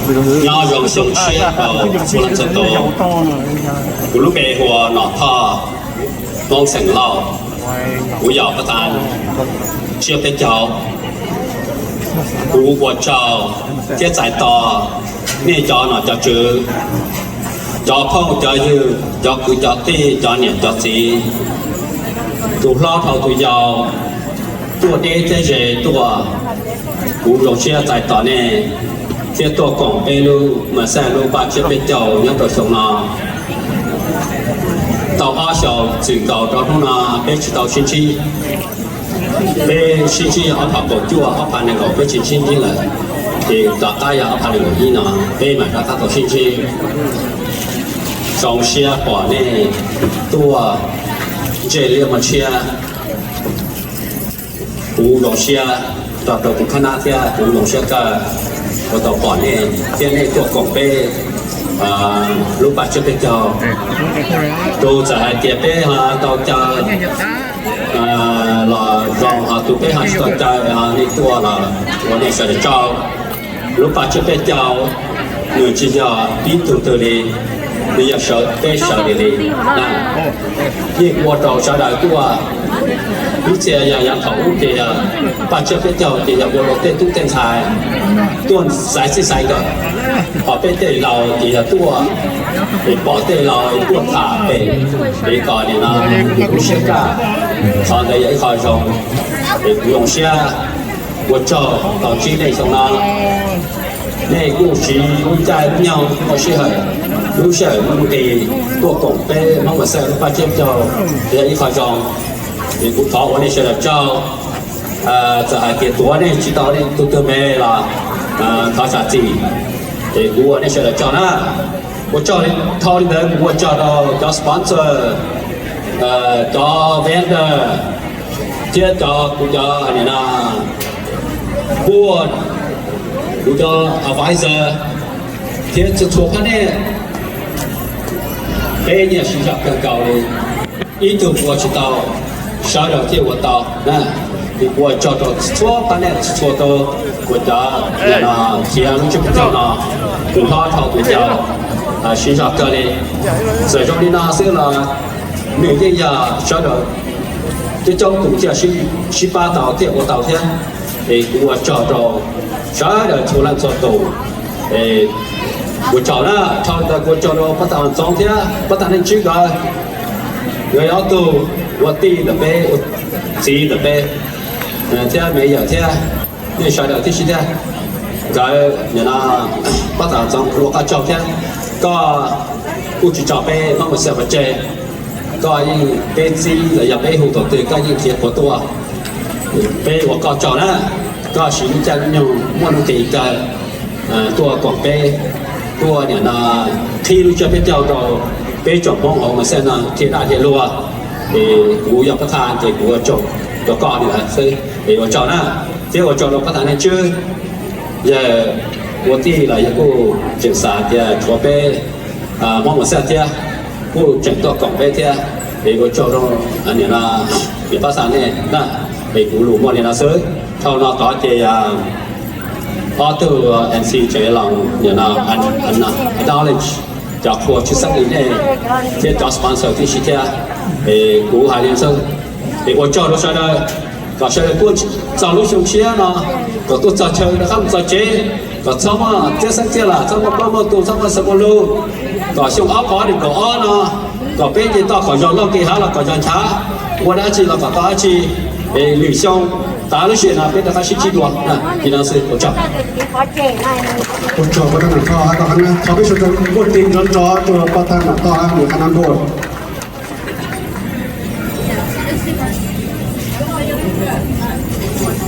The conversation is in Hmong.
Nyob zoo xyoo tshiab rau txhua leej txhua tus. Kuv lub npe hu ua Nom Thoj, Hmoob xeem Lauj. Kuv yog pab tas tsiab peb caug. Kuv ua tsaug thiab txais tos nej cov nom cov tswv, cov phooj cov ywg, cov kwv cov tij, cov niam cov txiv, tus hlob dhau tus yau, tuaj deb thiab ze tuaj. Kuv zoo siab txais tos nej thiab tuaj koom peb lub Mas Xaj lub paj tsiab peb caug nyob rau xyoo no. Tau ob xyoos txwm nkaus rau hnub no peb tsis tau sib ntsib. Peb sib ntsib ob phav kaum cuaj, ob phav nees nkaum peb tsis sib ntsib lawm, ces tom qab yog ob phav nees nkaum ib no peb mam rov qab tau sib ntsib. Zoo siab pom nej tuaj ntsej liab muag tshiab. Kuv zoo siab tso rau kuv khab nab thiab kuv zoo siab kawg uas tau pom nej thiab nej tuaj koom peb lub paj tsiab peb caug. Tus txawm hais tias peb ho tau caw los zoo, ho tus peb ho tsis tau caw, nej tuaj los ua nej sawv daws tsaug. Lub paj tsiab peb caug nws tsis yog ib tug twg li, nws yog sawv peb sawv daws li. Yeej ua rau sawv daws tuaj, ib txhia yog yav thaum ub ces yog paj tsiab peb caug ces yog ua rau tej tub tej ntxhais tuaj xaiv txij xaiv nkawm, ho peb tej laus ces yog tuaj es pom tej laus tuaj tham pem es kom nim no lub siab kaj. Qhov ntawd yog ib qho zoo es kuv zoo siab ua tsaug tau ntsib nej xyoo no. Nej kuj siv lub caij lub nyoog muaj sij hawm, lub sij hawm muaj nuj nqis tuaj koom peb Hmoob Mas Xaj lub paj tsiab caug, yog ib qho zoo. Es kuv thov ua nej sawv daws tsaug. Txawm hais tias tuav nej tsis tau nej tus twg me los thov zam txim, es kuv ua nej sawv daws tsaug na. Ua tsaug li, dhau li ntawd kuv ua tsaug rau cov sponsor, cov vendor, thiab cov kuv cov nim no board, kuv cov advisor, thiab txhua txhua phab nej. Peb nyiam siv zog kawg nkaus li, ib tug ua tsis tau, sawv daws thiaj ua tau na. Kuv ua tsaug rau txhua phab nej txhua tus uas cov nim no khiav lub tsiab peb caug no, tus hlob dhau tus yau, siv zog kawg li. Txawm zoo li no xwb los nws yeej yog sawv daws coob coob tus thiaj sib pab tau thiaj ua tau thiab. Es kuv ua tsaug rau sawv daws txhua leej txhua tus. Ua tsaug na, dhau ntawd kuv ua tsaug rau pab tas Ntxoov thiab pab tas Neej Tswb nkawd. Nkawd yog ob tug ua tij ntawm peb, ua txiv ntawm peb, thiab me yawm thiab, nej sawv daws tib si thiab. Nkawd nim no pab tas Ntxoov kuv ua koj tsaug thiab. Koj kuj tsis tso peb Hmoob Mas Xaj pov tseg, koj yeej, peb txib los yog peb hu thaum twg koj yeej khiav qhuav tuaj. Peb ua koj tsaug na, koj siv lub caij lub nyoog muaj nuj nqis kawg tuaj koom peb, tuaj nim no qhib lub tsiab peb caug rau peb tsoom Hmoob hauv Mas Xaj no dhia daj dhia luag. Es kuv yog pab tas ces kuv ua tsaug rau koj li ntawd xwb, es ua tsaug na. Thiab ua tsaug rau pab tas Neej Tswb, yawg ua tij los yawg kuj tseem xav tias tshuav peb Hmoob Mas Xaj thiab, kuj tseem tuaj koom peb thiab. Es ua tsaug rau nim no niam pab tas nej na. Es kuv lus muaj li no xwb. Dhau no tod ces ob tug MC tseem los nim no acknowledge cov qhua tshwj xeeb li nej thiab cov sponsor tib si thiab. Es kuv hais li xwb, es ua tsaug rau sawv daws, kom sawv daws tuaj txog lub xyoo tshiab no, kom tuaj txog chaw rov qab mus txog tsev, kom txhob muaj txiab xeeb txiab lam, txhob muaj plaub muaj ntug, txhob muaj xav muaj lug, kom xyoo ob phav nees nkaum ob no kom peb nce toj kom zoo, loj nqi hav los kom zoo nchav, ua dab tsi los kom tau dab tsi. Es lwm xyoo tav lub sij hawm no peb rov qab sib ntsib dua. Li no xwb, ua tsaug. Ua tsaug pab thaj Nom Thoj, thov peb sawv daws muaj tis nrov nrov rau pab thaj Nom Thoj nws qhab nab npauj.